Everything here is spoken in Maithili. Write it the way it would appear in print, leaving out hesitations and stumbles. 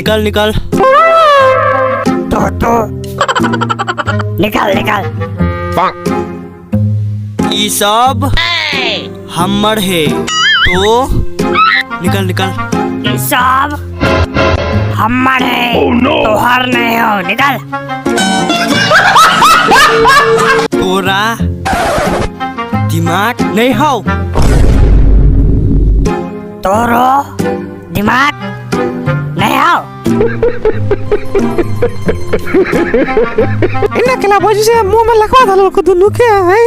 निकाल निकाल। तो तो निकाल निकाल। ई सब हमर है तो निकाल निकाल। ई सब हमर है, तोहर नहीं हो, निकाल। तोरा दिमाग नहीं हो। तोरो दिमाग नहीं हो। एना केला बजै छै, मुंह में लखवा धलल को दुनू के है।